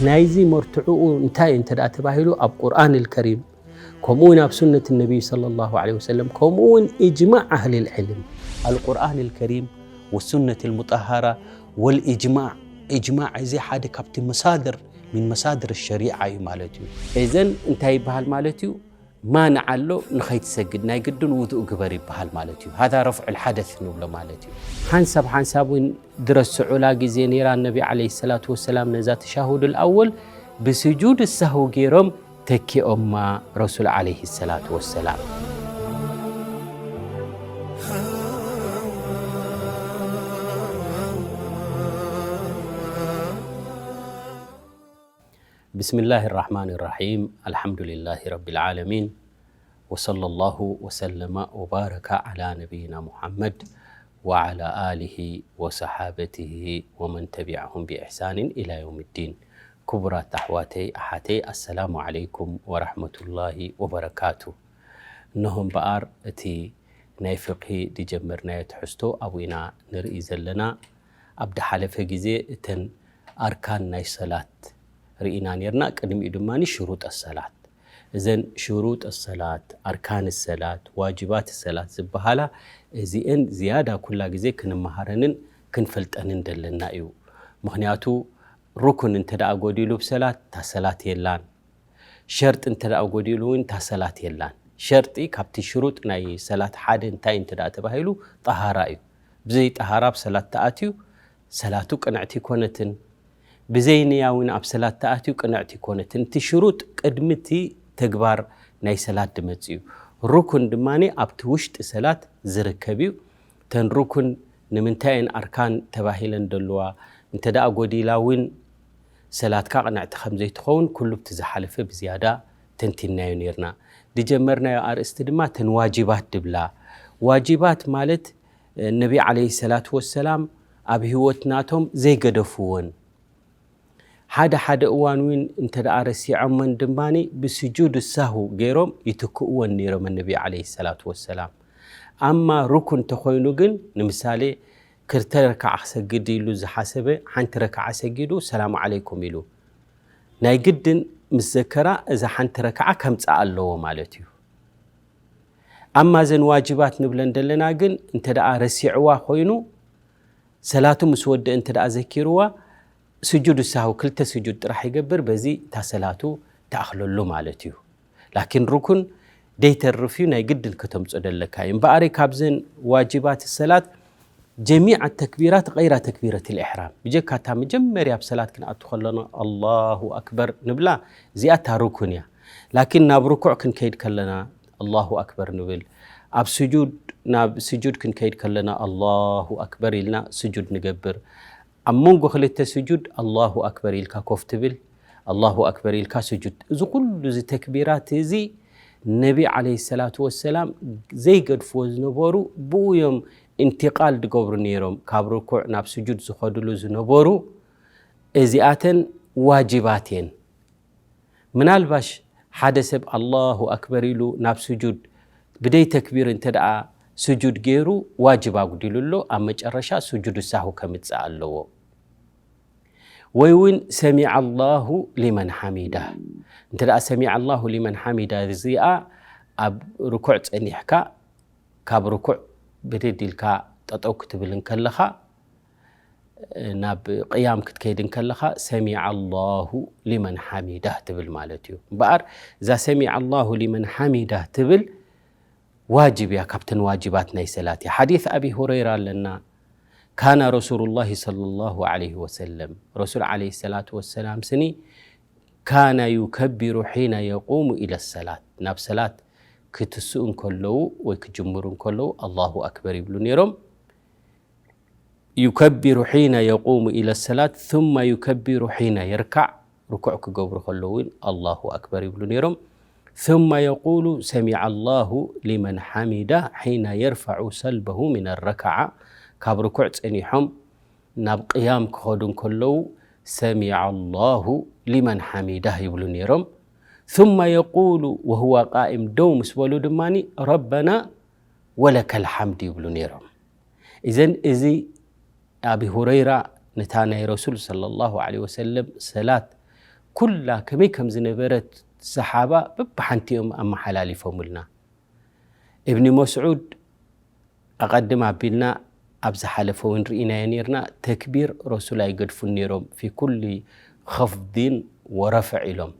ናይዚ መርትዕኡ እንታይ እንተ ደኣ ተባሂሉ፣ ኣብ ቁርኣን ኣልከሪም፣ ከምኡ እውን ኣብ ሱነት ነቢይ ሰለላሁ ዐለይሂ ወሰለም፣ ከምኡ እውን ኢጅማዕ ኣህሊል ዒልም። ኣልቁርኣን ኣልከሪም ወሱነት ኣልሙጠሃራ ወልኢጅማዕ። ኢጅማዕ እዚ ሓደ ካብቲ መሳድር፣ ሚን መሳድር ሸሪዓ እዩ ማለት እዩ። እዘን እንታይ ይበሃል ማለት እዩ? ማንዓ ኣሎ፣ ንኸይትሰግድ ናይ ግድን ውዱእ ግበር ይበሃል ማለት እዩ። ሃዛ ረፍዑል ሓደስ ንብሎ ማለት እዩ። ሓንሳብ ሓንሳብ እውን ድረስዑላ ግዜ ነይራ፣ ነቢ ዓለይሂ ሰላቱ ወሰላም ነዛ ተሻሁዱል ኣወል ብስጁድ ሳህው ገይሮም ተኪኦማ ረሱል ዓለይሂ ሰላቱ ወሰላም። ብስሚላሂ ራሕማኒ ራሒም። ኣልሓምዱሊላሂ ረቢል ዓለሚን። ወሰለላሁ ወሰለመ ወባረከ ዓላ ነቢይና ሙሓመድ ወዓላ ኣሊሂ ወሰሓበቲሂ ወመን ተቢዐሁም ቢኢሕሳኒን ኢላ የውሚዲን። ክቡራት ኣሕዋተይ ኣሓተይ፣ ኣሰላሙ ዓለይኩም ወራሕመቱላሂ ወበረካቱ። እነሆ እምበኣር እቲ ናይ ፍቅሂ ዝጀመርናዮ ትሕዝቶ ኣብኡ ኢና ንርኢ ዘለና። ኣብ ድሓለፈ ግዜ እተን ኣርካን ናይ ሰላት ርኢና ኔርና። ቅድሚኡ ድማ ሽሩጥ ሰላት። እዘን ሽሩጥ ሰላት፣ ኣርካን ሰላት፣ ዋጅባት ሰላት ዝበሃላ፣ እዚኤን ዝያዳ ኩላ ግዜ ክንመሃረንን ክንፈልጠንን ዘለና እዩ። ምኽንያቱ ሩክን እንተ ደኣ ጎዲሉ ብሰላት፣ እታ ሰላት የላን። ሸርጢ እንተ ደኣ ጎዲሉ እውን እታ ሰላት የላን። ሸርጢ ካብቲ ሽሩጥ ናይ ሰላት ሓደ እንታይ እንተ ደኣ ተባሂሉ፣ ጠሃራ እዩ። ብዘይ ጠሃራ ኣብ ሰላት ተኣትዩ፣ ሰላቱ ቅንዕቲ ኣይኮነትን። ብዘይ ንያ እውን ኣብ ሰላት ተኣትዩ፣ ቅንዕቲ ኣይኮነትን። እቲ ሽሩጥ ቅድሚ እቲ ተግባር ናይ ሰላት ድመጽእ እዩ። ሩክን ድማ ኣብቲ ውሽጢ ሰላት ዝርከብ እዩ። እተን ሩክን ንምንታይ እየን ኣርካን ተባሂለን ደለዋ? እንተ ደኣ ጎዲላ እውን ሰላትካ ቅንዕቲ ከም ዘይትኸውን ኩሉ ብቲ ዝሓለፈ ብዝያዳ ተንቲንናዮ ኔርና። ዝጀመርናዮ ኣርእስቲ ድማ እተን ዋጅባት ድብላ። ዋጅባት ማለት፣ እ፣ ነቢ ዓለይሂ ሰላቱ ወሰላም ኣብ ህይወት ናቶም ዘይገደፍዎን፣ ሓደ ሓደ እዋን እውን እንተ ደኣ ረሲዖመን ድማ ብስጁድ ሳሁ ገይሮም ይትክእወን ነይሮም ነቢ ዓለይሂ ሰላቱ ወሰላም። ኣማ ሩኩን ተኾይኑ ግን፣ ንምሳሌ፣ ክልተ ረክዓ ክሰግድ ኢሉ ዝሓሰበ፣ ሓንቲ ረክዓ ሰጊዱ ሰላም ዓለይኩም ኢሉ፣ ናይ ግድን ምስ ዘከራ እዛ ሓንቲ ረክዓ ከምጽኣ ኣለዎ ማለት እዩ። ኣማ እዘን ዋጅባት ንብለን ደለና ግን፣ እንተ ደኣ ረሲዕዋ ኮይኑ፣ ሰላቱ ምስ ወደአ እንተ ደኣ ዘኪርዋ፣ ስጁድ ሳሁ ክልተ ስጁድ ጥራሕ ይገብር፣ በዚ እታ ሰላቱ ትኣኽለሉ ማለት እዩ። ላኪን ሩኩን ደይተርፍ እዩ፣ ናይ ግድን ከተምጾ ደለካ እዩ። እምበኣር ካብዘን ዋጅባት ሰላት ጀሚዕ ተክቢራት ገይራ ተክቢረት ልኢሕራም፣ ብጀካ እታ መጀመርያ ኣብ ሰላት ክንኣቱ ከለና ኣላሁ ኣክበር ንብላ፣ እዚኣ እታ ሩኩን እያ። ላኪን ናብ ርኩዕ ክንከይድ ከለና ኣላሁ ኣክበር ንብል፣ ኣብ ስጁድ፣ ናብ ስጁድ ክንከይድ ከለና ኣላሁ ኣክበር ኢልና ስጁድ ንገብር። ኣብ መንጎ ክልተ ስጁድ ኣላሁ ኣክበር ኢልካ ኮፍ ትብል፣ ኣላሁ ኣክበር ኢልካ ስጁድ። እዚ ኩሉ እዚ ተክቢራት እዚ ነቢ ዓለይሂ ሰላቱ ወሰላም ዘይገድፍዎ ዝነበሩ፣ ብኡ እዮም ኢንቲቃል ዝገብሩ ነይሮም፣ ካብ ርኩዕ ናብ ስጁድ ዝኸድሉ ዝነበሩ። እዚኣተን ዋጅባት እየን። ምናልባሽ ሓደ ሰብ ኣላሁ ኣክበር ኢሉ ናብ ስጁድ ብደይ ተክቢር እንተ ደኣ ስጁድ ገይሩ፣ ዋጅብ ኣጉዲሉ ኣሎ፣ ኣብ መጨረሻ ስጁድ ሳሁ ከምጽእ ኣለዎ። ወይ እውን ሰሚዐ ኣላሁ ሊመን ሓሚዳ፣ እንተ ደኣ ሰሚዐ ኣላሁ ሊመን ሓሚዳ እዚኣ ኣብ ርኩዕ ጸኒሕካ፣ ካብ ርኩዕ ብድድ ኢልካ ጠጠው ክትብል እንከለኻ፣ ናብ ቅያም ክትከይድ እንከለኻ፣ ሰሚዐ ኣላሁ ሊመን ሓሚዳህ ትብል ማለት እዩ። እምበኣር እዛ ሰሚዐ ኣላሁ ሊመን ሓሚዳህ ትብል ዋጅብ እያ፣ ካብተን ዋጅባት ናይ ሰላት እያ። ሓዲስ ኣቢ ሁረይራ ኣለና፣ ካነ ረሱሉላሂ ሰለላሁ ዐለይሂ ወሰለም፣ ረሱል ዐለይሂ ሰላቱ ወሰላም ስኒ፣ ካነ ዩከቢሩ ሒነ የቁሙ ኢለ ሰላት፣ ናብ ሰላት ክትስኡ እንከለዉ ወይ ክጅምሩ እንከለዉ ኣላሁ ኣክበር ይብሉ ነይሮም። ዩከቢሩ ሒነ የቁሙ ኢለ ሰላት ثመ ዩከቢሩ ሒነ የርካዕ፣ ርኩዕ ክገብሩ ከለዉ እውን ኣላሁ ኣክበር ይብሉ ነይሮም። ثመ የቁሉ ሰሚዐ ኣላሁ ሊመን ሓሚዳ ሒነ የርፈዑ ሰልበሁ ሚነ ረክዓ፣ ካብ ርኩዕ ጸኒሖም ናብ ቅያም ክኸዱ እንከለዉ ሰሚዐ ኣላሁ ሊመን ሓሚዳህ ይብሉ ነይሮም። ثመ የቁሉ ወሁወ ቃኢም፣ ደው ምስ በሉ ድማ ረበና ወለከል ሓምድ ይብሉ ነይሮም። እዘን እዚ ኣቢ ሁረይራ ነታ ናይ ረሱል ሰለላሁ ዐለይሂ ወሰለም ሰላት ኩላ ከመይ ከም ዝነበረት ሰሓባ በብሓንቲኦም ኣመሓላሊፎምልና። እብኒ መስዑድ ኣቐድም ኣቢልና ኣብ ዝሓለፈ እውን ርኢናዮ ነርና። ተክቢር ረሱል ኣይገድፉን ነይሮም፣ ፊ ኩሊ ኸፍድን ወረፍዕ ኢሎም።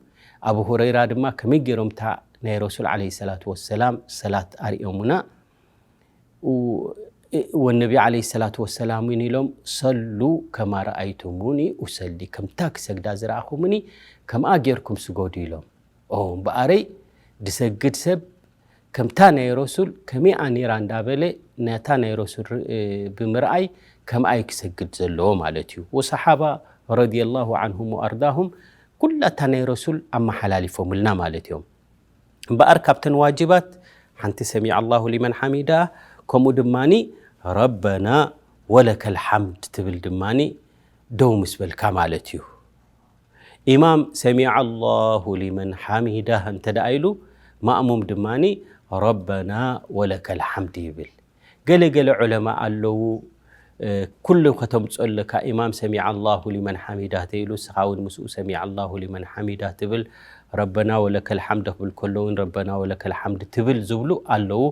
ኣቡ ሁረይራ ድማ ከመይ ገይሮም እታ ናይ ረሱል ዓለይሂ ሰላቱ ወሰላም ሰላት ኣርእዮሙና። ወነቢ ዓለይሂ ሰላቱ ወሰላም እውን ኢሎም፣ ሰሉ ከማ ረኣይቱሙኒ ኡሰሊ፣ ከምታ ክሰግዳ ዝረኣኹምኒ ከምኣ ጌርኩም ስገዱ ኢሎም። ኦ እምበኣረይ ድሰግድ ሰብ ከምታ ናይ ረሱል ከመይኣ ነይራ እንዳበለ ነታ ናይ ረሱል ር- ብምርኣይ ከምኣ እዩ ክሰግድ ዘለዎ ማለት እዩ። ወሰሓባ ረዲየላሁ ዓንሁም ወኣርዳሁም ኩላታ ናይ ረሱል ኣመሓላሊፎምልና ማለት እዮም። እምበኣር ካብተን ዋጅባት ሓንቲ ሰሚዐ ኣላሁ ሊመን ሓሚዳ፣ ከምኡ ድማኒ ረበና ወለከል ሓምድ ትብል ድማኒ ደው ምስ በልካ ማለት እዩ። ኢማም ሰሚዐ ኣላሁ ሊመን ሓሚዳ እንተ ደኣ ኢሉ፣ ማእሙም ድማኒ ረበና ወለከል ሓምድ ይብል። ገለ ገለ ዑለማ ኣለዉ፣ እ፣ ኩሉ ከተምፅኦ ኣለካ፣ ኢማም ሰሚዐ ኣላሁ ሊመን ሓሚዳ ተይሉ፣ እስኻ እውን ምስኡ ሰሚዐ ኣላሁ ሊመን ሓሚዳ ትብል፣ ረበና ወለከል ሓምድ ክብል ከሎ እውን ረበና ወለከል ሓምድ ትብል ዝብሉ ኣለዉ።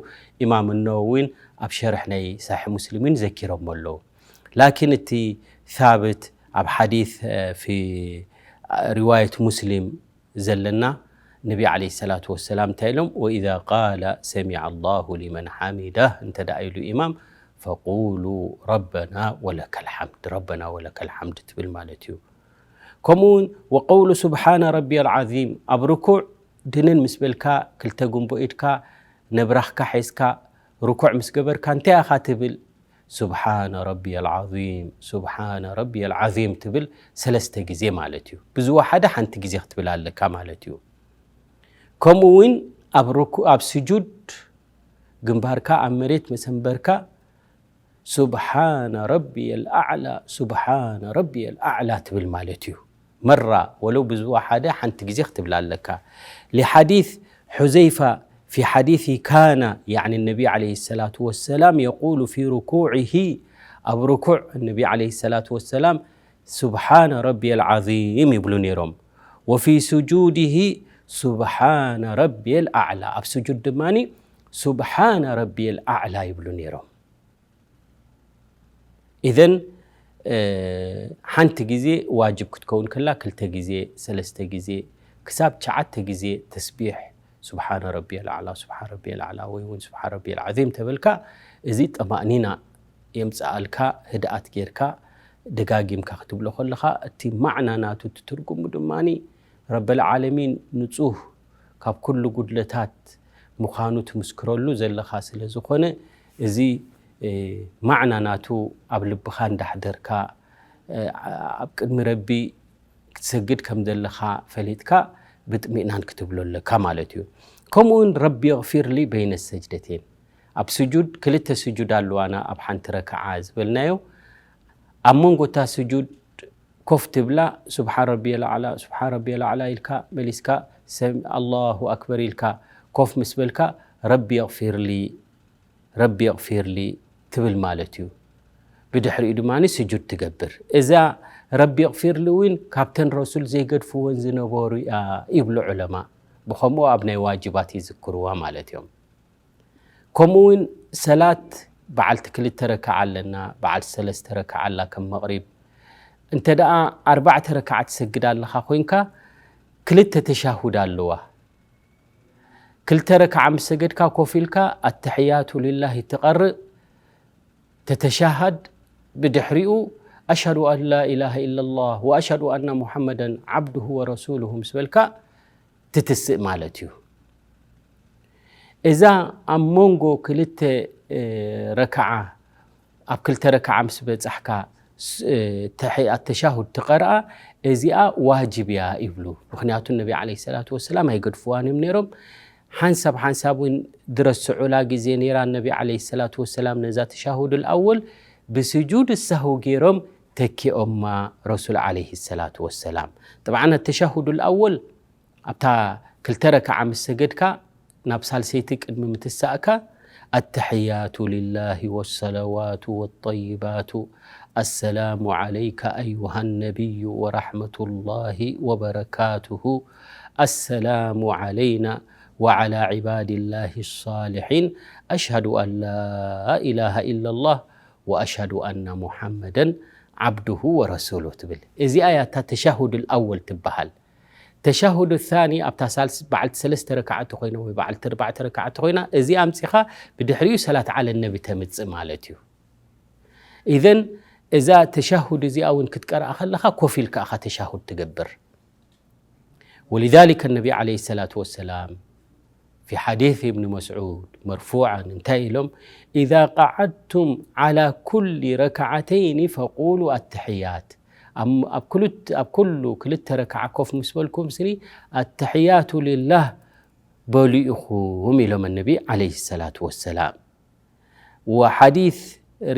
ኢማም ነወዊን ኣብ ሸርሕ ናይ ሳሒ ሙስሊምን ዘኪሮሞ ኣለዉ። ላኪን እቲ ሳብት ኣብ ሓዲስ፣ እ፣ ፊ ሪዋየት ሙስሊም ዘለና፣ ነቢ ዓለይሂ ሰላቱ ወሰላም እንታይ ኢሎም? ወኢዛ ቃለ ሰሚዐ ኣላሁ ሊመን ሓሚዳህ እንተ ደኣ ኢሉ ኢማም፣ ፈቁሉ ረበና ወለከል ሓምድ፣ ረበና ወለከል ሓምድ ትብል ማለት እዩ። ከምኡ እውን ወቀውሉ ሱብሓነ ረቢየል ዓዚም፣ ኣብ ርኩዕ ድንን ምስ በልካ፣ ክልተ ጉንቦ ኢድካ ነብራኽካ ሒዝካ ርኩዕ ምስ ገበርካ እንታይ ኢኻ ትብል? ሱብሓነ ረቢየል ዓዚም፣ ሱብሓነ ረቢየል ዓዚም ትብል ሰለስተ ግዜ ማለት እዩ። ብዝወሓደ ሓንቲ ግዜ ክትብል ኣለካ ማለት እዩ። ከምኡ እውን ኣብ ርኩ-፣ ኣብ ስጁድ ግንባርካ ኣብ መሬት መሰንበርካ ሱብሓነ ረቢየል ኣዕላ፣ ሱብሓነ ረቢየል ኣዕላ ትብል ማለት እዩ። መራ ወለው ብዝወሓደ ሓንቲ ግዜ ክትብል ኣለካ። ሊሓዲስ ሑዘይፋ ፊ ሓዲሲ ካነ፣ ያዕኒ ነቢ ዓለይሂ ሰላቱ ወሰላም የቁሉ ፊ ሩኩዒሂ፣ ኣብ ርኩዕ ነቢ ዓለይሂ ሰላቱ ወሰላም ሱብሓነ ረቢየል ዓዚም ይብሉ ነይሮም። ወፊ ሱጁዲሂ ሱብሓነ ረቢየል ኣዕላ፣ ኣብ ስጁድ ድማኒ ሱብሓነ ረቢየል ኣዕላ ይብሉ ነይሮም። ኢዘን፣ እ፣ ሓንቲ ግዜ ዋጅብ ክትከውን ከላ፣ ክልተ ግዜ፣ ሰለስተ ግዜ፣ ክሳብ ትሽዓተ ግዜ ተስቢሕ፣ ሱብሓነ ረቢየል ኣዕላ፣ ሱብሓነ ረቢየል ኣዕላ፣ ወይ እውን ሱብሓነ ረቢየል ዓዚም ተበልካ፣ እዚ ጠማእኒና የምጽኣልካ፣ ህድኣት ጌርካ ደጋጊምካ ክትብሎ ከለኻ፣ እቲ ማዕና ናቱ፣ እቲ ትርጉሙ ድማኒ፣ ረበል ዓለሚን ንጹህ ካብ ኩሉ ጉድለታት ምዃኑ ትምስክረሉ ዘለኻ ስለ ዝኾነ፣ እዚ፣ እ፣ ማዕና ናቱ ኣብ ልብኻ እንዳሕደርካ፣ እ፣ ኣብ ቅድሚ ረቢ ክትሰግድ ከም ዘለኻ ፈሊጥካ ብጥሚእናን ክትብሎ ኣለካ ማለት እዩ። ከምኡ እውን ረቢ የግፊር ሊ በይነ ሰጅደቴን፣ ኣብ ስጁድ፣ ክልተ ስጁድ ኣለዋና ኣብ ሓንቲ ረክዓ ዝበልናዮ፣ ኣብ መንጎ እታ ስጁድ ኮፍ ትብላ፣ ሱብሓን ረቢየል ኣዕላ፣ ሱብሓን ረቢየል ኣዕላ ኢልካ መሊስካ፣ ሰም-፣ ኣላሁ ኣክበር ኢልካ ኮፍ ምስ በልካ፣ ረቢ የቕፊርሊ፣ ረቢ የቕፊርሊ ትብል ማለት እዩ። ብድሕሪኡ ድማ ስጁድ ትገብር። እዛ ረቢ የቕፊርሊ እውን ካብተን ረሱል ዘይገድፍወን ዝነበሩ እያ ይብሉ ዑለማ። ብኸምኡ ኣብ ናይ ዋጅባት ይዝክርዋ ማለት እዮም። ከምኡ እውን ሰላት በዓልቲ ክልተ ረክዓ ኣለና፣ በዓልቲ ሰለስተ ረክዓ ኣላ ከም መቕሪብ። እንተ ደኣ ኣርባዕተ ረክዓ ትሰግድ ኣለኻ ኮይንካ፣ ክልተ ተሻሁድ ኣለዋ። ክልተ ረክዓ ምስ ሰገድካ ኮፍ ኢልካ ኣተሕያቱ ሊላሂ ትቐርእ፣ ተተሻሃድ፣ ብድሕሪኡ ኣሽሀዱ ኣን ላ ኢላሃ ኢለላህ ወኣሽሀዱ ኣና ሙሐመደን ዓብዱሁ ወረሱሉሁ ምስ በልካ ትትስእ ማለት እዩ። እዛ ኣብ መንጎ ክልተ፣ እ፣ ረክዓ፣ ኣብ ክልተ ረክዓ ምስ በጻሕካ፣ ስ-፣ እ፣ ተሐ-፣ ኣተሻሁድ ትቐርኣ፣ እዚኣ ዋጅብ እያ ይብሉ። ምኽንያቱ ነቢ ዓለይሂ ሰላቱ ወሰላም ኣይገድፍዋን እዮም ነይሮም። ሓንሳብ ሓንሳብ እውን ዝረስዑላ ግዜ ነይራ። ነቢ ዓለይሂ ሰላቱ ወሰላም ነዛ ተሻሁዱል ኣወል ብስጁድ ሳሁ ገይሮም ተኪኦማ ረሱል ዓለይሂ ሰላቱ ወሰላም። ጠብዓን ኣተሻሁዱል ኣወል ኣብታ ክልተ ረክዓ ምስ ሰገድካ ናብ ሳልሰይቲ ቅድሚ ምትሳእካ፣ ኣተሕያቱ ሊላሂ ወሰለዋቱ ወጠይባቱ፣ السلام عليك أيها النبي ورحمة الله وبركاته. السلام علينا وعلى عباد الله الصالحين. أشهد أن لا إله إلا الله وأشهد أن محمدا عبده ورسوله ትብል። እዚኣ እያ እታ ተሻሁድ ኣወል ትበሃል። ተሻሁድ ታኒ ኣብታ ሳልስ በዓልቲ ሰለስተ ረክዓት ኮይና ወይ በዓልቲ ኣርባዕተ ረክዓት ኮይና፣ እዚ ኣምጺኻ ብድሕሪኡ ሰላት ዓለ ነቢ ተምጽእ ማለት እዩ። ኢዘን እዛ ተሻሁድ እዚኣ እውን ክትቀርኣ ከለኻ ኮፍ ኢልካ ኢኻ ተሻሁድ ትገብር። ولذلك النبي عليه الصلاة والسلام في حديث ابن مسعود مرفوعا እንታይ ኢሎም? إذا قعدتم على كل ركعتين فقولوا التحيات ኣብ ኣብ ኩሉ ኣብ ኩሉ ክልተ ረክዓ ኮፍ ምስ በልኩም ስኒ ኣተሕያቱ ሊላህ በሉ ኢኹም ኢሎም ነቢ ዓለይሂ ሰላቱ ወሰላም። ወሓዲስ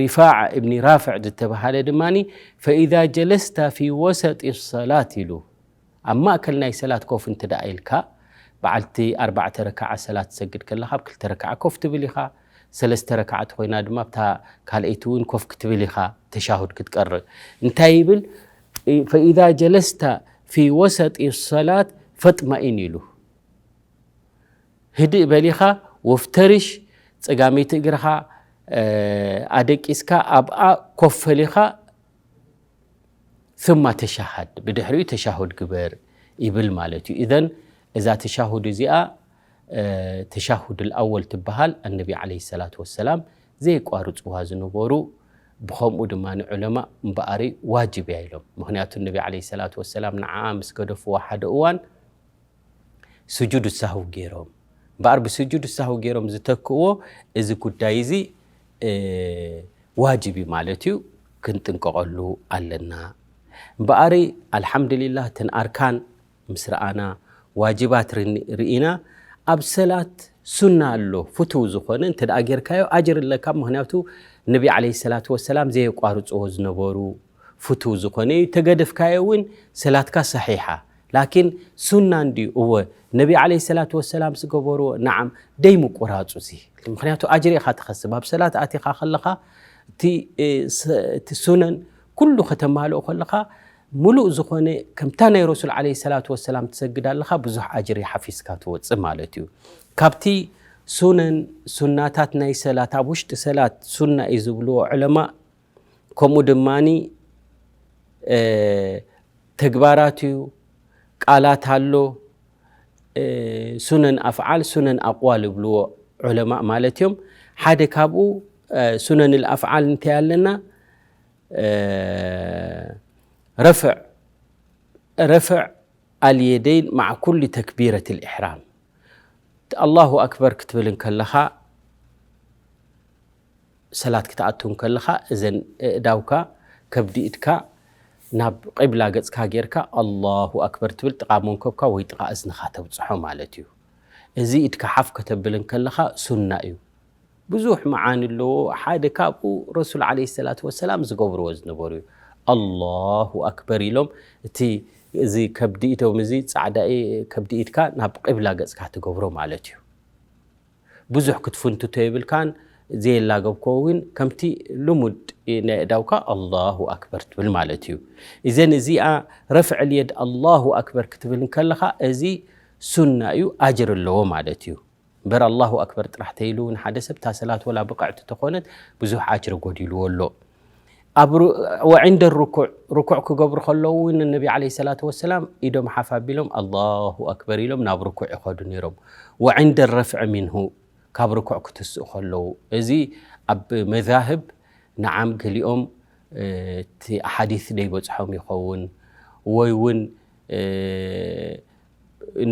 ሪፋዕ እብኒ ራፍዕ ዝተባሃለ ድማ ፈኢዛ ጀለስታ ፊ ወሰጢ ሰላት ኢሉ ኣብ ማእከል ናይ ሰላት ኮፍ እንተ ደኣ ኢልካ በዓልቲ ኣርባዕተ ረክዓ ሰላት ትሰግድ ከለኻ ኣብ ክልተ ረክዓ ኮፍ ትብል ኢኻ። ሰለስተ ረክዓ ተኮይና ድማ ኣብታ ካልኣይቲ እውን ኮፍ ክትብል ኢኻ ተሻሁድ ክትቀርእ። እንታይ ይብል? ፈኢዛ ጀለስታ ፊ ወሰጢ ሰላት ፈጥመኢን ኢሉ። ህድእ በሊኻ ወፍተርሽ ጸጋመይቲ እግርኻ ኣደቂስካ ኣብኣ ኮፍ በሊኻ ثم ተሻሃድ ብድሕሪኡ ተሻሁድ ግበር ይብል ማለት እዩ። ኢዘን እዛ ተሻሁድ እዚኣ ተሻሁድ ኣወል ትበሃል። ኣነቢ ዓለይሂ ሰላቱ ወሰላም ዘየቋርፅዋ ዝነበሩ ብኸምኡ ድማ ንዑለማ እምበኣሪ ዋጅብ እያ ኢሎም። ምክንያቱ ነቢ ዓለይሂ ሰላቱ ወሰላም ንዓኣ ምስ ገደፍዋ ሓደ እዋን ስጁድ ሳህው ገይሮም እምበኣር ብስጁድ ሳህው ገይሮም ዝተክእዎ እዚ ጉዳይ እዚ ዋጅብ እዩ ማለት እዩ። ክንጥንቀቐሉ ኣለና። እምበኣሪ ኣልሓምዱሊላህ እተን ኣርካን ምስ ረኣና ዋጅባት ርኢና ኣብ ሰላት ሱና ኣሎ ፍትው ዝኾነ እንተ ደኣ ጌርካዮ ኣጅር ኣለካ። ምክንያቱ ነቢ ዓለይሂ ሰላቱ ወሰላም ዘየቋርፅዎ ዝነበሩ ፍትው ዝኾነ እዩ። ተገደፍካዮ እውን ሰላትካ ሰሒሓ። ላኪን ሱና እንድዩ። እወ ነቢ ዓለይሂ ሰላቱ ወሰላም ዝገበርዎ ነዓም ደይ ምቁራፁ እዚ ምክንያቱ ኣጅሪ ኢኻ ትኸስብ። ኣብ ሰላት ኣቲኻ ከለኻ እቲ ሱነን ኩሉ ከተማልኦ ከለኻ ሙሉእ ዝኾነ ከምታ ናይ ረሱል ዓለይሂ ሰላቱ ወሰላም ትሰግድ ኣለኻ ብዙሕ ኣጅሪ ሓፊዝካ ትወፅእ ማለት እዩ። ካብቲ ሱነን ሱናታት ናይ ሰላት ኣብ ውሽጢ ሰላት ሱና እዩ ዝብልዎ ዑለማ ከምኡ ድማ ተግባራት እዩ፣ ቃላት ኣሎ፣ ሱነን ኣፍዓል ሱነን ኣቕዋል ይብልዎ ዑለማእ ማለት እዮም። ሓደ ካብኡ ሱነን ኣፍዓል እንታይ ኣለና? ረፍዕ ረፍዕ ኣልየደይን ማዕ ኩሊ ተክቢረት ልኢሕራም ኣላሁ ኣክበር ክትብል እንከለኻ ሰላት ክትኣቱ እንከለኻ እዘን እእዳውካ ከብዲ ኢድካ ናብ ቂብላ ገጽካ ጌርካ ኣላሁ ኣክበር ትብል ጥቓ መንከብካ ወይ ጥቓ እዝንኻ ተብጽሖ ማለት እዩ። እዚ ኢድካ ሓፍ ከተብል እንከለኻ ሱና እዩ። ብዙሕ መዓኒ ኣለዎ። ሓደ ካብኡ ረሱል ዓለይሂ ሰላቱ ወሰላም ዝገብርዎ ዝነበሩ እዩ። ኣላሁ ኣክበር ኢሎም እቲ እዚ ከብዲ ኢዶም እዚ ጻዕዳ ከብዲ ኢድካ ናብ ቂብላ ገጽካ ትገብሮ ማለት እዩ። ብዙሕ ክትፍንትቶ የብልካን። ዘየላገብኮ እውን ከምቲ ልሙድ ናይ እዳውካ ኣላሁ ኣክበር ትብል ማለት እዩ። እዘን እዚኣ ረፍዕ ልየድ ኣላሁ ኣክበር ክትብል እንከለኻ እዚ ሱና እዩ፣ ኣጅር ኣለዎ ማለት እዩ። እምበር ኣላሁ ኣክበር ጥራሕ ተይሉ እውን ሓደ ሰብ እታ ሰላት ወላ ብቕዕቲ ተኾነት ብዙሕ ኣጅሪ ጎዲልዎ ኣሎ። ኣብ ሩ- ወዕንደ ርኩዕ ርኩዕ ክገብሩ ከለዉ እውን ነቢ ዓለይሂ ሰላቱ ወሰላም ኢዶም ሓፍ ኣቢሎም ኣላሁ ኣክበር ኢሎም ናብ ርኩዕ ይኸዱ ነይሮም። ወዕንደ ረፍዕ ሚንሁ ካብ ርኩዕ ክትስኡ ከለዉ እዚ ኣብ መዛህብ ንዓም ገሊኦም እቲ ኣሓዲስ ደይበፅሖም ይኸውን ወይ እውን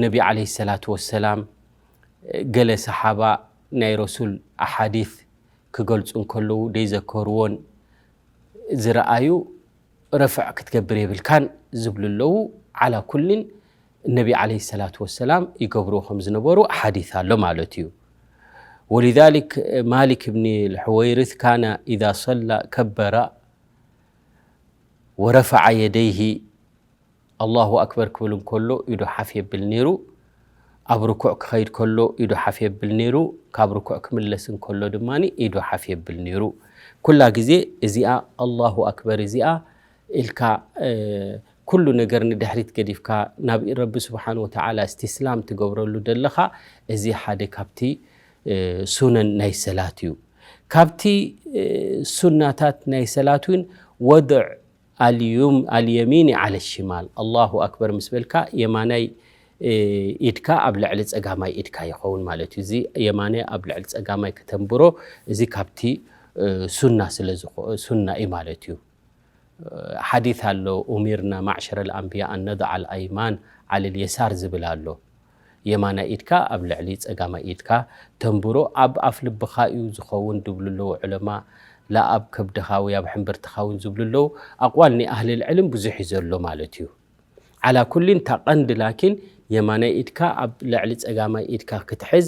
ነቢ ዓለይሂ ሰላቱ ወሰላም ገለ ሰሓባ ናይ ረሱል ኣሓዲስ ክገልፁ እንከለዉ ደይዘከርዎን ዝረኣዩ ረፍዕ ክትገብር የብልካን ዝብሉ ኣለዉ። ዓላ ኩልን ነቢ ዓለይሂ ሰላቱ ወሰላም ይገብርዎ ከም ዝነበሩ ኣሓዲስ ኣሎ ማለት እዩ። ወሊዛሊክ ማሊክ እብኒ ልሕወይርስ ካነ ኢዛ ሰላ ከበረ ወረፈዐ የደይሂ ኣላሁ ኣክበር ክብል እንከሎ ኢዱ ሓፍ የብል ነይሩ። ኣብ ርኩዕ ክኸይድ ከሎ ኢዱ ሓፍ የብል ነይሩ። ካብ ርኩዕ ክምለስ እንከሎ ድማ ኢዱ ሓፍ የብል ነይሩ። ኩላ ግዜ እዚኣ ኣላሁ ኣክበር እዚኣ ኢልካ፣ እ፣ ኩሉ ነገር ንድሕሪት ገዲፍካ ናብ ረቢ ስብሓን ወተዓላ እስትስላም ትገብረሉ ዘለኻ፣ እዚ ሓደ ካብቲ፣ እ፣ ሱነን ናይ ሰላት እዩ። ካብቲ፣ እ፣ ሱናታት ናይ ሰላት እውን ወድዕ ኣልዩም-፣ ኣልየሚኒ ዓለ ሽማል፣ ኣላሁ ኣክበር ምስ በልካ የማናይ፣ እ፣ ኢድካ ኣብ ልዕሊ ጸጋማይ ኢድካ ይኸውን ማለት እዩ። እዚ የማናይ ኣብ ልዕሊ ጸጋማይ ከተንብሮ፣ እዚ ካብቲ፣ እ፣ ሱና ስለ ዝኾ-፣ ሱና እዩ ማለት እዩ። ሓዲት ኣሎ፣ ኡሚርና ማዕሸረ ልኣንብያ ኣን ነድዓ ልኣይማን ዓለ ልየሳር ዝብል ኣሎ። የማናይ ኢድካ ኣብ ልዕሊ ጸጋማይ ኢድካ ተንብሮ፣ ኣብ ኣፍ ልብኻ እዩ ዝኸውን ዝብሉ ኣለዉ ዑለማ፣ ላ ኣብ ከብድኻ ወይ ኣብ ሕምብርትኻ እውን ዝብሉ ኣለዉ። ኣቕዋል ናይ ኣህሊ ልዕልም ብዙሕ እዩ ዘሎ ማለት እዩ። ዓላ ኩሊን፣ እታ ቀንዲ ላኪን የማናይ ኢድካ ኣብ ልዕሊ ጸጋማይ ኢድካ ክትሕዝ፣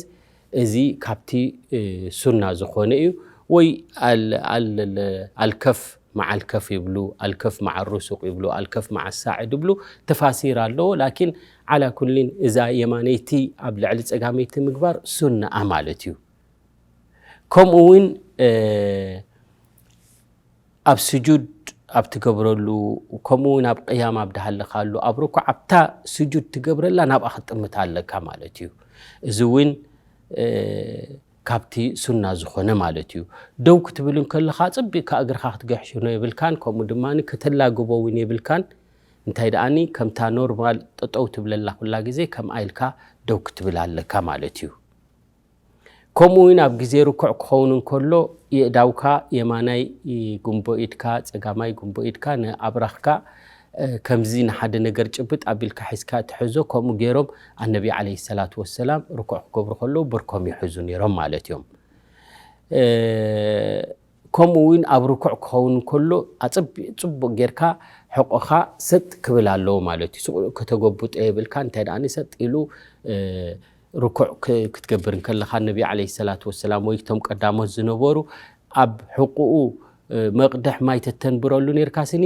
እዚ ካብቲ፣ እ፣ ሱና ዝኾነ እዩ። ወይ ኣል-፣ ኣል-፣ ኣልከፍ መዓ ኣልከፍ ይብሉ፣ ኣልከፍ መዓ ሩሱቅ ይብሉ፣ ኣልከፍ መዓ ሳዕድ ይብሉ፣ ተፋሲር ኣለዎ። ላኪን ዓላ ኩሊን እዛ የማነይቲ ኣብ ልዕሊ ጸጋመይቲ ምግባር ሱናኣ ማለት እዩ። ከምኡ እውን፣ እ፣ ኣብ ስጁድ ኣብ ትገብረሉ፣ ከምኡ እውን ኣብ ቅያም ኣብ ድሃለኻሉ፣ ኣብ ርኩዕ ኣብታ ስጁድ ትገብረላ ናብኣ ክትጥምት ኣለካ ማለት እዩ። እዚ እውን፣ እ፣ ካብቲ ሱና ዝኾነ ማለት እዩ። ደው ክትብል እንከለኻ ጽቢቕካ እግርኻ ክትገሕሽኖ የብልካን፣ ከምኡ ድማ ከተላግቦ እውን የብልካን። እንታይ ደኣኒ ከምታ ኖርማል ጠጠው ትብለላ ኩላ ግዜ ከምኣ ኢልካ ደው ክትብል ኣለካ ማለት እዩ። ከምኡ እውን ኣብ ግዜ ርኩዕ ክኸውን እንከሎ የእዳውካ የማናይ ጉንቦ ኢድካ፣ ጸጋማይ ጉንቦ ኢድካ ንኣብራኽካ፣ እ፣ ከምዚ ንሓደ ነገር ጭብጥ ኣቢልካ ሒዝካ ትሕዞ። ከምኡ ገይሮም ኣነቢ ዓለይሂ ሰላቱ ወሰላም ርኩዕ ክገብሩ ከለዉ ብርኮም ይሕዙ ነይሮም ማለት እዮም። እ፣ ከምኡ እውን ኣብ ርኩዕ ክኸውን ከሎ ኣጸቢ-፣ ጽቡቕ ጌርካ ሕቖኻ ሰጥ ክብል ኣለዎ ማለት እዩ። ስቕ ከተጎብጦ የብልካ። እንታይ ደኣ ሰጥ ኢሉ፣ እ፣ ርኩዕ ክ-፣ ክትገብር እንከለኻ፣ ነቢ ዓለይሂ ሰላቱ ወሰላም ወይ እቶም ቀዳሞት ዝነበሩ ኣብ ሕቑኡ፣ እ፣ መቕድሕ ማይ ተተንብረሉ ኔርካ ስኒ፣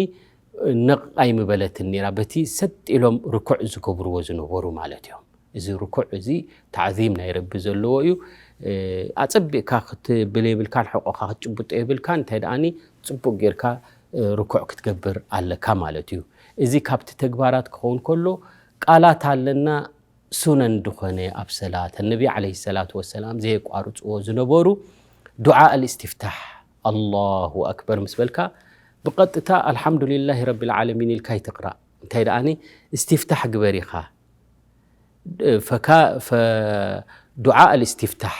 እ፣ ነቕ ኣይምበለትን ኔራ። በቲ ሰጥ ኢሎም ርኩዕ ዝገብርዎ ዝነበሩ ማለት እዮም። እዚ ርኩዕ እዚ ታዕዚም ናይ ረቢ ዘለዎ እዩ። እ፣ ኣጸቢቕካ ክትብል የብልካን፣ ሕቖኻ ክትጭብጦ የብልካን። እንታይ ደኣኒ ጽቡቕ ጌርካ፣ እ፣ ርኩዕ ክትገብር ኣለካ ማለት እዩ። እዚ ካብቲ ተግባራት ክኸውን ከሎ፣ ቃላት ኣለና ሱነን ዝኾነ ኣብ ሰላት። ነቢ ዓለይሂ ሰላቱ ወሰላም ዘየቋርጽዎ ዝነበሩ ዱዓ ኣልእስቲፍታሕ፣ ኣላሁ ኣክበር ምስ በልካ፣ ብቐጥታ ኣልሓምዱሊላሂ ረቢል ዓለሚን ኢልካ ይትቕራእ። እንታይ ደኣኒ፣ እስቲፍታሕ ግበር ኢኻ። ፈካ-፣ ፈ-፣ ዱዓ ኣልእስቲፍታሕ።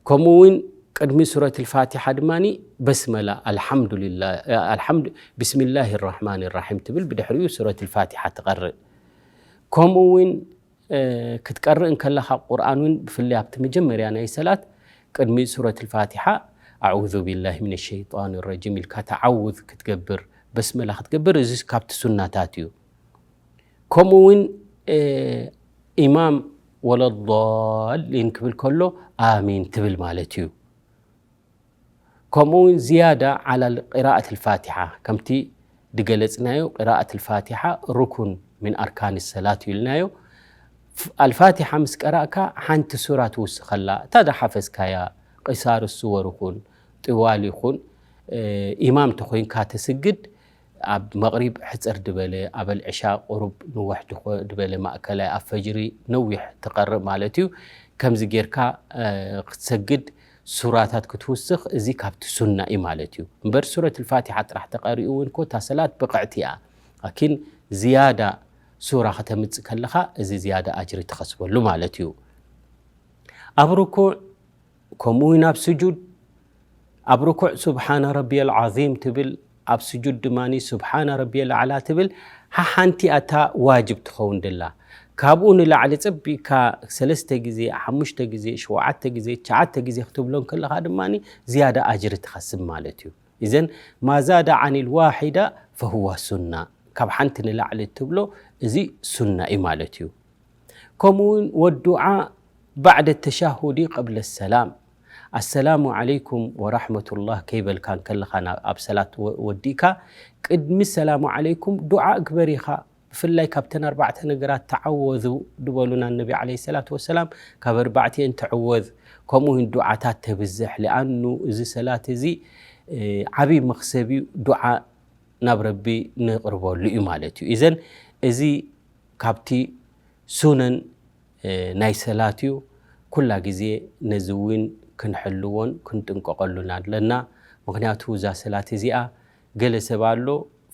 ከምኡ እውን ቅድሚ ሱረት ልፋቲሓ ድማኒ በስመላ፣ ኣልሓምዱሊላ-፣ ኣልሓምዱ-፣ ቢስሚላሂ ራሕማን ራሒም ትብል፣ ብድሕሪኡ ሱረት ልፋቲሓ ትቐርእ። ከምኡ እውን፣ እ፣ ክትቀርእ እንከለኻ ቁርኣን እውን ብፍላይ ኣብቲ መጀመርያ ናይ ሰላት ቅድሚ ሱረት ልፋቲሓ ኣዑዙ ቢላሂ ሚነ ሸይጣን ረጂም ኢልካ ተዓውዝ ክትገብር፣ በስመላ ክትገብር፣ እዚ ካብቲ ሱናታት እዩ። ከምኡ እውን፣ እ፣ ኢማም ወለዳሊን ክብል ከሎ ኣሚን ትብል ማለት እዩ። ከምኡ እውን ዝያዳ ዓላ ቅራኣት ልፋቲሓ፣ ከምቲ ድገለጽናዮ ቅራኣት ልፋቲሓ ሩኩን ምን ኣርካን ሰላት እዩ ኢልናዮ። ፍ-፣ ኣልፋቲሓ ምስ ቀራእካ ሓንቲ ሱራ ትውስኸላ፣ እታ ዝሓፈዝካያ፣ ቅሳር ሱወር ይኹን፣ ጥዋል ይኹን፣ እ፣ ኢማም ተኾይንካ ተስግድ፣ ኣብ መቕሪብ ሕጽር ድበለ፣ ኣብ ኣልዕሻ ቁሩብ ንውሕ ድኾ-፣ ድበለ ማእከላይ፣ ኣብ ፈጅሪ ነዊሕ ትቐርእ ማለት እዩ። ከምዚ ጌርካ፣ እ፣ ክትሰግድ ሱራታት ክትውስኽ፣ እዚ ካብቲ ሱና እዩ ማለት እዩ። እምበር ሱረት ልፋቲሓ ጥራሕ ተቐሪኡ እውን እኮ እታ ሰላት ብቕዕቲ እያ። ላኪን ዝያዳ ሱራ ከተምጽእ ከለኻ፣ እዚ ዝያዳ ኣጅሪ ትኸስበሉ ማለት እዩ። ኣብ ርኩዕ ከምኡ እውን ኣብ ስጁድ፣ ኣብ ርኩዕ ሱብሓነ ረቢየል ዓዚም ትብል፣ ኣብ ስጁድ ድማኒ ሱብሓነ ረቢየል ኣዕላ ትብል፣ ሓሓንቲ ኣታ ዋጅብ ትኸውን ድላ። ካብኡ ንላዕሊ ጽቢቕካ ሰለስተ ግዜ፣ ሓሙሽተ ግዜ፣ ሸውዓተ ግዜ፣ ትሽዓተ ግዜ ክትብሎ እንከለኻ ድማኒ ዝያዳ ኣጅሪ ትኸስብ ማለት እዩ። ኢዘን ማ ዛደ ዓኒል ዋሒዳ ፈሁዋ ሱና፣ ካብ ሓንቲ ንላዕሊ እትብሎ እዚ ሱና እዩ ማለት እዩ። ከምኡ እውን ወዱዓ ባዕደ ተሻሁዲ ቀብለ ሰላም፣ ኣሰላሙ ዓለይኩም ወራሕመቱላህ ከይበልካ እንከለኻ ናብ፣ ኣብ ሰላት ወ-፣ ወዲእካ ቅድሚ ሰላሙ ዓለይኩም ዱዓ እግበር ኢኻ። ብፍላይ ካብተን ኣርባዕተ ነገራት ተዓወዙ ድበሉና ነቢ ዓለይሂ ሰላቱ ወሰላም፣ ካብ ኣርባዕቲኤን ተዕወዝ። ከምኡ እውን ዱዓታት ተብዝሕ፣ ሊኣኑ እዚ ሰላት እዚ እ፣ ዓብዪ መኽሰብ እዩ። ዱዓ ናብ ረቢ ንቕርበሉ እዩ ማለት እዩ። ኢዘን እዚ ካብቲ ሱነን፣ እ፣ ናይ ሰላት እዩ። ኩላ ግዜ ነዚ እውን ክንሕልዎን ክንጥንቀቐሉን ኣለና። ምኽንያቱ እዛ ሰላት እዚኣ ገለ ሰብ ኣሎ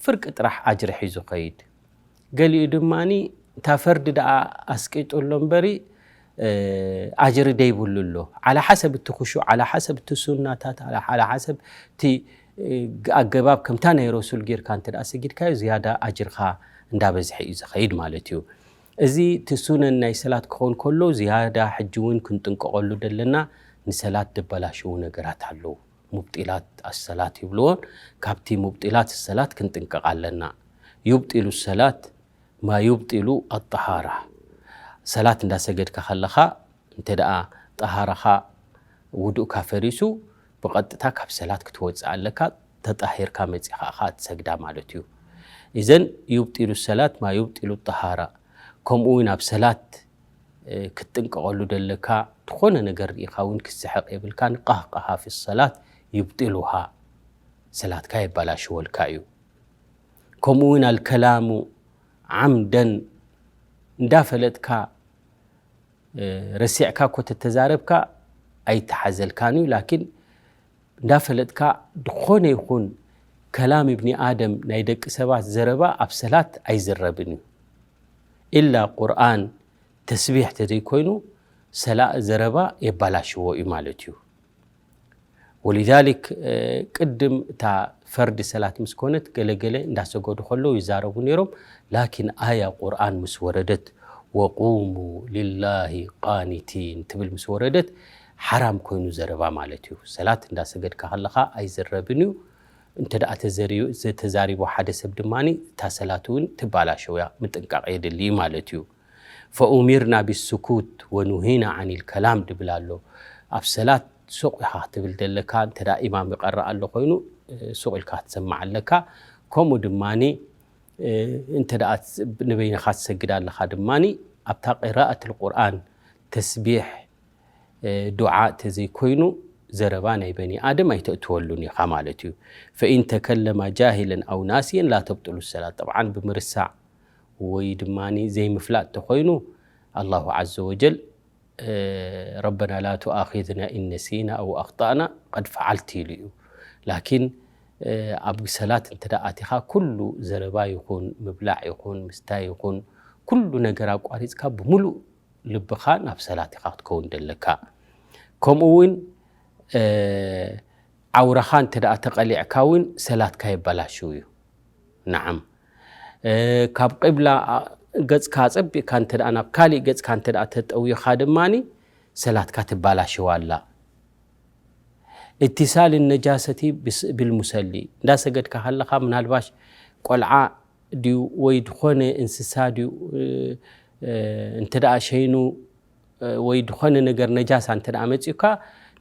ፍርቂ ጥራሕ ኣጅሪ ሒዙ ኸይድ፣ ገሊኡ ድማኒ እታ ፈርዲ ደኣ ኣስቂጡ ኣሎ እምበሪ፣ እ፣ ኣጅሪ ደይብሉ ኣሎ። ዓላ ሓሰብ እቲ ክሹዕ፣ ዓላ ሓሰብ እቲ ሱናታት፣ ዓላ፣ ዓላ ሓሰብ እቲ፣ እ፣ ኣገባብ ከምታ ናይ ረሱል ጌርካ እንተ ደኣ ሰጊድካዮ ዝያዳ ኣጅርኻ እንዳበዝሐ እዩ ዝኸይድ ማለት እዩ። እዚ እቲ ሱነን ናይ ሰላት ክኸውን ከሎ ዝያዳ ሕጂ እውን ክንጥንቀቐሉ ደለና። ንሰላት ደበላሽዉ ነገራት ኣለዉ። ሙብጢላት ኣሰላት ይብልዎን፣ ካብቲ ሙብጢላት ሰላት ክንጥንቀቕ ኣለና። ዩብጢሉ ሰላት ማ ዩብጢሉ ኣጠሃራ። ሰላት እንዳሰገድካ ከለኻ እንተ ደኣ ጠሃራኻ፣ ውዱእካ ፈሪሱ፣ ብቐጥታ ካብ ሰላት ክትወጽእ ኣለካ። ተጣሂርካ መጺኻ ኢኻ ትሰግዳ ማለት እዩ። ኢዘን ዩብጢሉ ሰላት ማ ዩብጢሉ ጠሃራ። ከምኡ እውን ኣብ ሰላት፣ እ፣ ክትጥንቀቐሉ ደለካ። ዝኾነ ነገር ርኢኻ እውን ክትስሕቕ የብልካን። ቃህቃሃ ፊ ሰላት ዩብጢሉሃ፣ ሰላትካ የባላሽወልካ እዩ። ከምኡ እውን ኣልከላሙ ዓምደን እንዳፈለጥካ፣ እ፣ ረሲዕካ እኮ ተተዛረብካ ኣይተሓዘልካን እዩ። ላኪን እንዳፈለጥካ ዝኾነ ይኹን ከላም እብኒ ኣደም፣ ናይ ደቂ ሰባት ዘረባ ኣብ ሰላት ኣይዝረብን እዩ። ኢላ ቁርኣን፣ ተስቢሕ ተዘይኮይኑ ሰላ-፣ ዘረባ የባላሽዎ እዩ ማለት እዩ። ወሊዛሊክ፣ እ፣ ቅድም እታ ፈርዲ ሰላት ምስ ኮነት ገለገለ እንዳሰገዱ ከለዉ ይዛረቡ ነይሮም። ላኪን ኣያ ቁርኣን ምስ ወረደት፣ "ወቁሙ ሊላሂ ቃኒቲን" ትብል ምስ ወረደት፣ ሓራም ኮይኑ ዘረባ ማለት እዩ። ሰላት እንዳሰገድካ ከለኻ ኣይዝረብን እዩ። እንተ ደኣ ተዘሪ-፣ ዘተዛሪቦ ሓደ ሰብ ድማኒ እታ ሰላት እውን ትባላሸው እያ፣ ምጥንቃቕ የድሊ ማለት እዩ። "ፈኡሚርና ቢስኩት ወኑሂና ዓኒል ከላም" ድብል ኣሎ። ኣብ ሰላት ሱቕ ኢኻ ክትብል ዘለካ፣ እንተ ደኣ ኢማም ይቐርእ ኣሎ ኮይኑ፣ እ፣ ሱቕ ኢልካ ክትሰማዕ ኣለካ። ከምኡ ድማኒ፣ እ፣ እንተ ደኣ ንበይንኻ ትሰግድ ኣለኻ ድማኒ፣ ኣብታ ቂራኣት ልቁርኣን፣ ተስቢሕ፣ እ፣ ዱዓ ተዘይኮይኑ፣ ዘረባ ናይ በኒ ኣደም ኣይተእትወሉን ኢኻ ማለት እዩ። "ፈኢን ተከለማ ጃሂለን ኣው ናሲየን ላ ተብጥሉ ሰላት።" ጠብዓን ብምርሳዕ ወይ ድማኒ ዘይምፍላጥ ተኾይኑ፣ ኣላሁ ዓዘ ወጀል፣ እ፣ "ረበና ላ ቱኣኺዝና ኢን ነሲና ኣው ኣኽጣእና ቀድ ፈዓልት" ኢሉ እዩ። ላኪን፣ እ፣ ኣብ ሰላት እንተ ደኣ ኣቲኻ፣ ኩሉ ዘረባ ይኹን፣ ምብላዕ ይኹን፣ ምስታይ ይኹን፣ ኩሉ ነገር ኣቋሪጽካ ብምሉእ ልብኻ ናብ ሰላት ኢኻ ክትከውን ደለካ። ከምኡ እውን፣ እ፣ ዓውራኻ እንተ ደኣ ተቐሊዕካ እውን ሰላትካ የበላሽው እዩ። ነዓም። እ፣ ካብ ቂብላ፣ አ፣ ገጽካ ኣጸቢቕካ እንተ ደኣ ናብ ካሊእ ገጽካ እንተ ደኣ ተጠውይኻ ድማኒ ሰላትካ ትባላሽው ኣላ። እትሳል ነጃሰቲ ብስ-፣ ብልሙሰሊ፣ እንዳሰገድካ ከለኻ ምናልባሽ ቆልዓ ድዩ ወይ ድኾነ እንስሳ ድዩ፣ እ፣ እ፣ እንተ ደኣ ሸይኑ፣ እ፣ ወይ ድኾነ ነገር ነጃሳ እንተ ደኣ መጺኡካ፣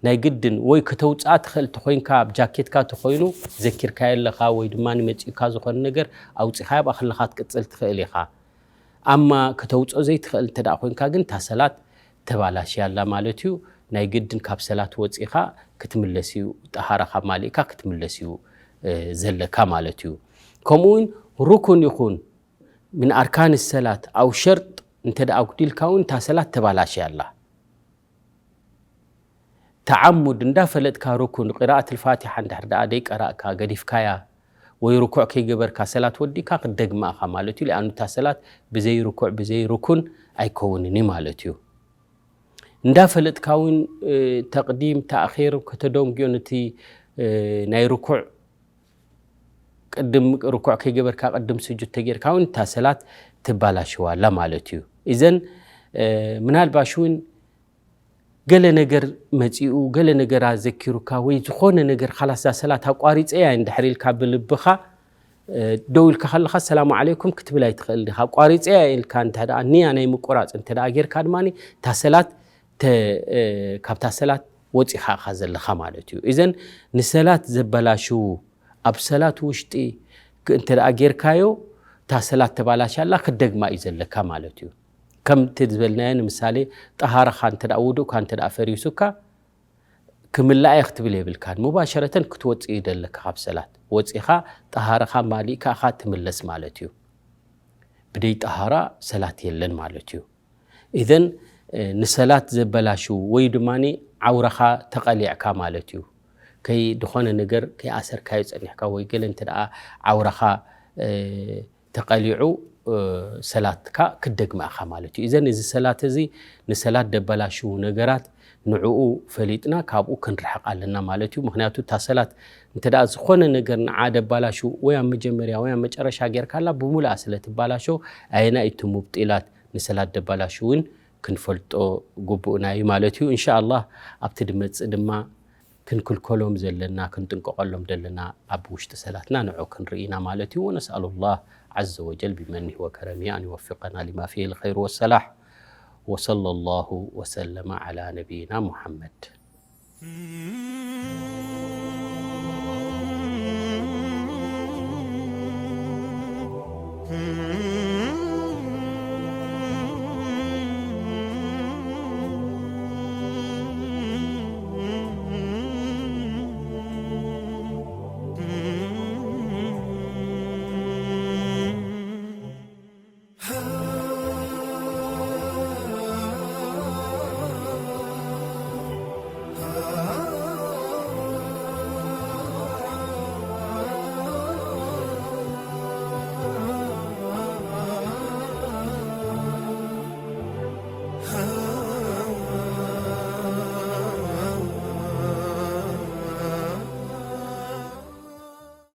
ናይ ግድን ወይ ከተውጽኣ ትኽእል ተኾይንካ፣ ኣብ ጃኬትካ ተኾይኑ ዘኪርካዮ ኣለኻ፣ ወይ ድማ መጺኡካ ዝኾነ ነገር ኣውጺኻዮ ኣብኣ ከለኻ ክትቅጽል ትኽእል ኢኻ። ኣማ ከተውጽኦ ዘይትኽእል እንተ ደኣ ኮይንካ ግን፣ እታ ሰላት ተባላሽያ ኣላ ማለት እዩ። ናይ ግድን ካብ ሰላት ወጺኻ ክትምለስ እዩ፣ ጠሃራኻ ማሊእካ ክትምለስ እዩ፣ እ፣ ዘለካ ማለት እዩ። ከምኡ እውን ሩኩን ይኹን ምን ኣርካን ሰላት ኣው ሸርጥ እንተ ደኣ ኣጉዲልካ እውን፣ እታ ሰላት ተባላሽያ ኣላ። ተዓሙድ እንዳፈለጥካ ሩኩን ቂራኣት ልፋቲሓ እንድሕር ደኣ ደይቀራእካ ገዲፍካያ ወይ ርኩዕ ከይገበርካ ሰላት ወዲእካ ክትደግማ ኢኻ ማለት እዩ። ሊኣኑ እታ ሰላት ብዘይ ርኩዕ ብዘይ ሩኩን ኣይከውንን እዩ ማለት እዩ። እንዳፈለጥካ እውን፣ እ፣ ተቕዲም ተኣኺር ከተደንጉዮ ነቲ፣ እ፣ ናይ ርኩዕ ቅድም ርኩዕ ከይገበርካ ቅድም ስጁድ ተጌርካ እውን እታ ሰላት ትባላሽዋ ኣላ ማለት እዩ። ኢዘን፣ እ፣ ምናልባሽ እውን ገለ ነገር መጺኡ፣ ገለ ነገር ኣዘኪሩካ ወይ ዝኾነ ነገር፣ ካላስ እዛ ሰላት ኣቋሪጸያ እንድሕር ኢልካ ብልብኻ፣ እ፣ ደው ኢልካ ከለኻ ሰላሙ ዓለይኩም ክትብል ኣይትኽእል ዲኻ። ኣቋሪጸያ ኢልካ እንተ ደኣ ንያ ናይ ምቁራጽ እንተ ደኣ ጌርካ ድማኒ እታ ሰላት ተ-፣ እ፣ ካብታ ሰላት ወጺኻ ኢኻ ዘለኻ ማለት እዩ። ኢዘን ንሰላት ዘበላሽዉ ኣብ ሰላት ውሽጢ ክ-፣ እንተ ደኣ ጌርካዮ እታ ሰላት ተባላሻ ኣላ፣ ክትደግማ እዩ ዘለካ ማለት እዩ። ከምቲ ዝበልናዮ ንምሳሌ ጠሃራኻ እንተ ደኣ ውዱእካ እንተ ደኣ ፈሪሱካ ክምላእ እየ ክትብል የብልካን። ሙባሸረተን ክትወፅእ እዩ ደለካ ካብ ሰላት። ወፂኻ ጠሃረኻ ማሊእካ እኻ ትምለስ ማለት እዩ። ብደይ ጠሃራ ሰላት የለን ማለት እዩ። ኢዘን ንሰላት ዘበላሽው ወይ ድማ ዓውራኻ ተቐሊዕካ ማለት እዩ። ከይ ዝኾነ ነገር ከይኣሰርካዮ ጸኒሕካ ወይ ገለ እንተ ደኣ ዓውራኻ ተቐሊዑ ሰላትካ ክደግማ ኢኻ ማለት እዩ። ኢዘን እዚ ሰላት እዚ ንሰላት ደበላሽው ነገራት ንዕኡ ፈሊጥና ካብኡ ክንርሕቕ ኣለና ማለት እዩ። ምኽንያቱ እታ ሰላት እንተ ደኣ ዝኾነ ነገር ንዓ ደባላሽው ወይ ኣብ መጀመርያ ወይ ኣብ መጨረሻ ጌርካላ ብሙሉኣ ስለ ትባላሾ ኣየናይ እቲ ሙብጢላት ንሰላት ደባላሽውን ክንፈልጦ ግቡእና እዩ ማለት እዩ። እንሻ ኣላህ ኣብቲ ድመጽእ ድማ ክንክልከሎም ዘለና ክንጥንቀቐሎም ዘለና ኣብ ውሽጢ ሰላትና ንዑ ክንርኢ ኢና ማለት እዩ። ونسأل الله عز وجل بمنه وكرمه أن يوفقنا لما فيه الخير والصلاح. وصلى الله وسلم على نبينا محمد.